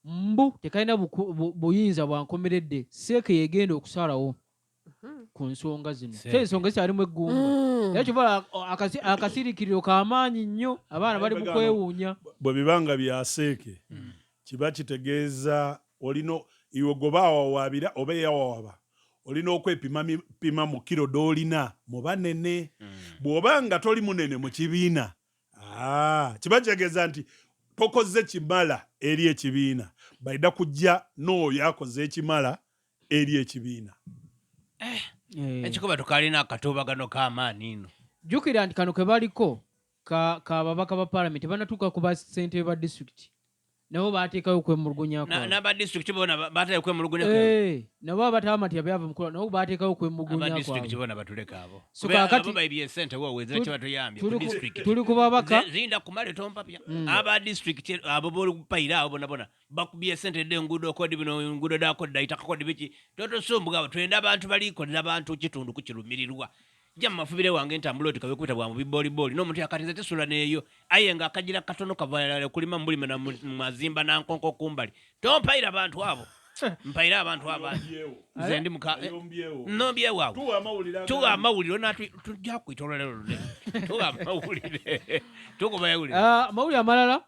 Mbu tekalina buyinza bwa nkomeredde, CEC yegenda okusalawo ku nsonga zino. CEC. So ensonga zikyalimu eggumba. Era kyova akasiriikiriro k'amaanyi nnyo, abaana bali mu Naye kwewuunya. Bwe biba nga bya CEC, kiba kitegeeza olina iwe goba awawaabira oba eyawawaba, olina okwepima pima mu kiro d'olina mu banene. Bw'oba nga toli munene mu kibiina, kiba kitegeeza nti tokoze kimala eri ekibiina, baida kujja n'oyo akoze ekimala eri ekibiina. Ekikuba tukalina akatuubagano k'amaanyi ino. Jjukira nti kano ke baliko ka babaka ba paalamenti, tebanatuuka ku bassentebe ba disitulikiti, nabo bateekayo okwemulugunya kwabwe. N'aba disitulikiti bona batayo okwemulugunya. Eh, nabo abatabamatira byava mukola, nabo bateekayo okwemulugunya Aba disitulikiti kwabwe. bona batuleka abo. So Kuba kaakati abo baibye esente wowe ezira kyebatuyambye ku disitulikiti. Tuli ku babaka. Zinda kumale tompapya. Aba disitulikiti abo bolupayira abo bona bona bakubye esente dde enguudo kodi bino, enguudo dakodda itaka kodi biki, totusumbuga abo. Twenda abantu balikolera bantu kitundu kukirumirirwa. Jja mumafubire wange entambula oti kabekubita bwa mubiboolibooli n'omuntu yakati nze tesula neeyo, aye nga akagira katono kavalala kulima mubulime na mazimba nankonko kumbali. Tompayira abantu abo, mpayira abantu abandi. Nze ndi muka nombyewo awo. Tuwa amawulire. Tuwa amawulire natu tujja kwita olwaleero lunene. Tuwa amawulire, tukuba yawulire. Ah, amawulire amalala,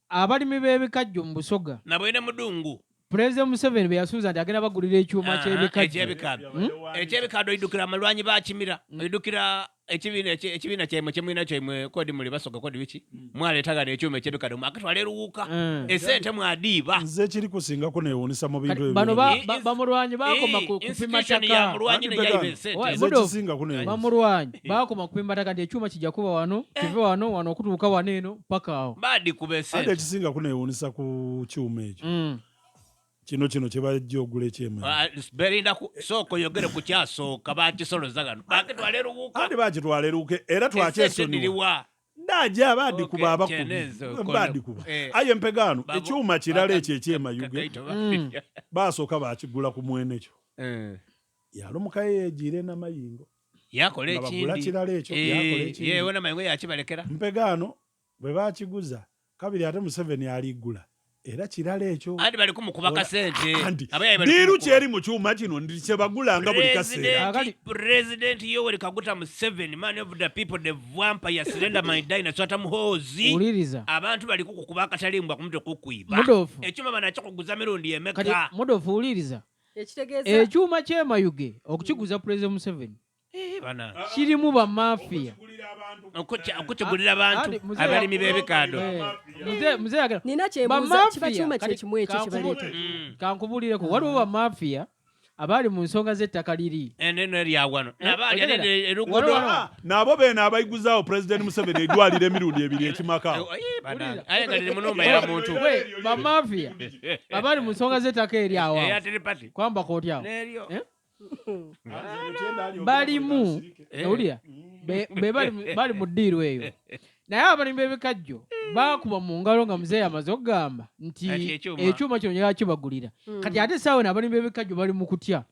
abalimi b'ebikajjo mu Busoga nabwene mudungu. Pulezidenti Museveni bwe yasuubiza nti agenda bagulira ekyuma ky'ebikajjo. Ekyebikado, ekyebikado. Oidukira amalwanyi bakimira, oidukira ekibiina ekibiina kyaimwe kyemulina kyaimwe kodi muli Basoga kodi biki, mwaleetagana ekyuma ekyebikado mwakitwala eruwuka, esente mwadiiba. Nze ekiri kusingako newuunisa mu bintu Kati ebyo bano byonna. bamulwanyi bakoma ku kupima Institution ya ttaka. mulwanyi Anti neyayiba Begano, esente. Nze Mudo, ekisingako newuunisa. Bamulwanyi bakoma kupima ttaka nti ekyuma kijja kuba wano, kive wano wano okutuuka wano eno paka awo. Badikuba Ate esente. ekisinga kunewuunisa ku kyuma ekyo, kino kye bajja ogula ekyema. Ah, berinda sooka oyogere ku kyasooka. Bakisoloza gano bakitwala eruwuka. Andi bakitwala eruuka era Esente twakyesonyiwa. diriwa? Daja badikuba. Okay, kyenezo, Abakubi kono. badikuba. Aye mpegaano ekyuma kirala ekyo ekyemayuge, Kagaito basooka bakigula ku mwene kyo, yalumukayo yegiire namayingo yakola nga bagula ekindi. Kirala ekyo, yakola ekindi. Yewe namayingo yakibalekera. Mpegaano bwe bakiguza kabiri, ate Museveni aligula era kirala ekyo. Anti bali kumukuba kasente. Anti Abayayi bali diiru kumukuba. kyeri mu kyuma kino ndi kyebagulanga buli kaseera. President Yoweri Kaguta Museveni, man of the people, the vampire, surrender my dinosaur, Muhoozi. Wuliriza. Abantu bali kukukuba akatalimbwa ku mutwe kukwiba. Mudofu. Ekyuma banakikuguza mirundi Kati emeka? Mudofu, wuliriza. Ekitegeeza Ekyuma ky'emayuge okukiguza Pulezidenti Museveni Eh, bana. kirimu bamafiya. Okukigulira abantu Andi, abalimi b'ebikado. Eh, muzeeyi agenda Nina kyembuuza, Bamafiya, kiba kyuma kati kyekimu ekyo kibaleeta? Kankubuulireko, waliwo bamafiya abaali mu nsonga z'ettaka liri. Eneno eryawano nabaali Otegera? eruguudo. Waliwo. Nabo beene abayiguzaawo Pulezidenti Museveni eddwaliro emirundi ebiri ekimaka. Aye nga liri munumba ya muntu. We, bamafiya abaali mu nsonga z'ettaka eri awo awo. Eya tiripati. Kwambako otya awo? Neryo. Eh? Balimu owulira be bali mu ddiiru eyo, naye abalimi b'ebikajjo baakuba mu ngalo nga muzeeyi amaze okugamba nti Ati ekyuma. Ekyuma kino njagala kibagulira. Kati ate essaawa eno abalimi b'ebikajjo bali mu kutya,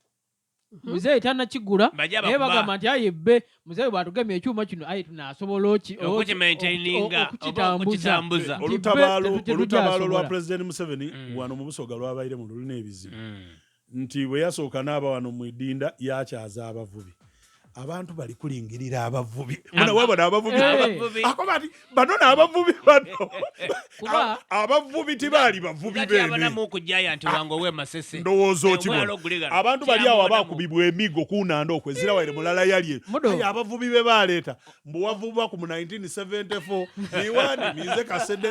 muzeeyi tannakigula, Bajja naye bakuba. bagamba nti aye bbe muzeeyi bw'atugemya ekyuma kino, aye tunaasobola Okukimaintaininga, oba okukitambuza. okukitambuza. Nti bbe Olutabaalo lwa tetugyasobola. Pulezidenti Museveni wano mu Busoga lwabairemu lulina ebizibu, nti bwe yasooka n'aba wano mu idinda yakyaza abavubi. Abantu bali kulingirira abavubi muna wabona abavubi. Abavubi. Akoba ati bano n'abavubi bano. Kuba Abavubi tibaali bavubi Kati beene. abalamu okujjaya nti wange owe Masese. Ndowooza okibona. Omwalo guli gano. Abantu bali awo Kyamubonamu. abakubibwa emigo kunanda okwo ezira waire mulala yali. Mudo. Aye abavubi be baleeta mbu wavuba ku mu 1974 niwandi mize kasedde.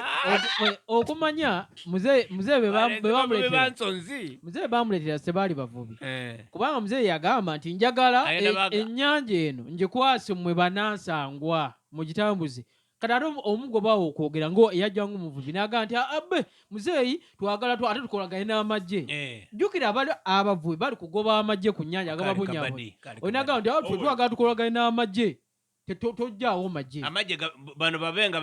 Okumanya muzeeyi be Abavubi bamuleetera bansonzi. Muzeeyi bamuleetera tebaali bavubi, Eh. kubanga muzeeyi yagamba nti njagala Ayenda ennyanja eno ngikwase mmwe banansangwa mugitambuze. Kati ate omugobawo okwogera ngo eyajja ng'omuvubi n'agamba nti, "Ah, abbe muzeeyi twagala ate tukolagane n'amagye." Eh. Jjukira abali abavubi bali kugoba amagye ku nnyanja Kali agababonyabonya. kabadi, kali Oyo n'agamba kabadi. nti, "Ah, ffe twagala tukolagane n'amagye." Tojjaawo magye. Amagye bano babe nga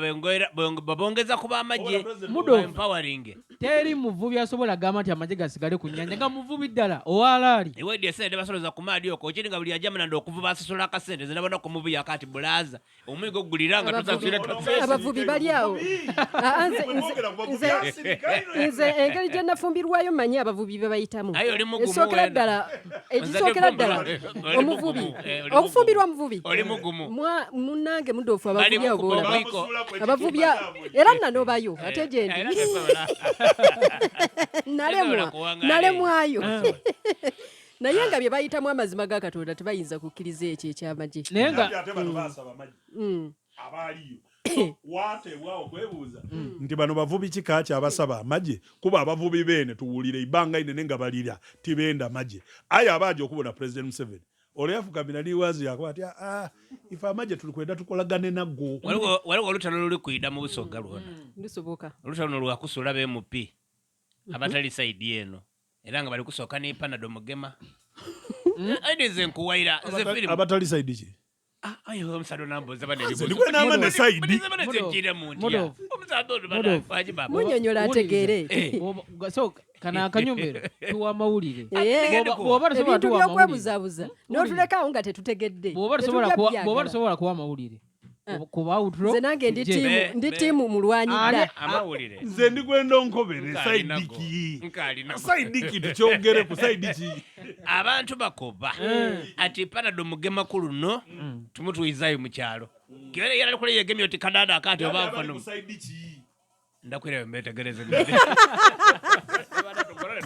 babongeza kuba amagye. Mudo. Empowering. Teri muvubi asobola gamba nti amagye gasigale ku nnyanja nga muvubi ddala owalaali. Ewedde esente basoloza ku maadi okwo, okiri nga buli ajja munanda okuvuba asasula akasente. Nze nabona ku muvubi akati bulaza omuyigo ogulira nga tosasula. Abavubi bali awo. Ah, ah, nze engeri gye nafumbirwayo mmanyi abavubi be bayitamu. Aye oli mugumu Ekisookera wena. ddala, ekisookera ddala, Oli omuvubi mugumu, oli okufumbirwa mugumu. muvubi. Oli mugumu. Munnange mudoofu, Bali abavubi abo mukuba boolaba. omwiko. Abavubi era nanobayo ate gye Era ndi tesobola. nalemwa. Tesobola kuwangaala. Nalemwayo, naye nga bye bayitamu, amazima ga Katonda, tebayinza kukkiriza ekyo ekyamagye. Naye nga ate bano basaba amagye abaaliyo wateebwawo okwebuuza nti bano bavubi kika ki abasaba amagye, kuba abavubi beene tuwulire ibbanga inene nga balira tibenda magye, aye abaaja okubona President Museveni olwo yafukamira niwazi yakuba ati, "Ah, ife amagye tuli kwenda tukolagane nago." Waliwo olutalo luli kwida mu Busoga lwona. Lusoboka. Olutalo luno lwakusuula ba MP abatali side eno, era nga bali kusooka ne Panado Mugema. Aye nze nkuwaira nze firimu. Abatali side ki? Ah, aye omusajja onambuuza bane. Nze ndi kwenaama ne side. Mudofu. Omusajja. Munyonyola ategeere. So kano akanyomero tuwa amawulire. Bw'oba tosobola Ebintu tuwa amawulire. by'okwebuzaabuza n'otulekaawo nga tetutegedde. Bw'oba tosobola Tetujja bw'oba byagala. tosobola kuwa amawulire kuba outro. Nze nange ndi tujje. tiimu, ndi tiimu mulwanyi Ani- dda. Amawulire. Nze ndi kwenda onkobere Nkaalinago. side ki. Nkaalinago. Side ki? Tukyongere ku side ki? Abantu bakoba ati Panado Mugema ku luno tumutwizayo mu kyalo kibere yali kule yegemye oti kadaada akati oba Abali nfano. ku side ki? Ndakwira mbetegereze.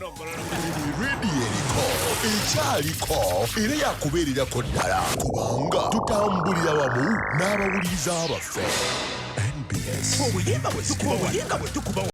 Rediyo eriko, ekyaliko, era yakubeererako ddala kubanga tutambulira wamu n'abawuliriza baffe. NBS. Obuyimba bwe tukuba, obuyimba bwe tukuba.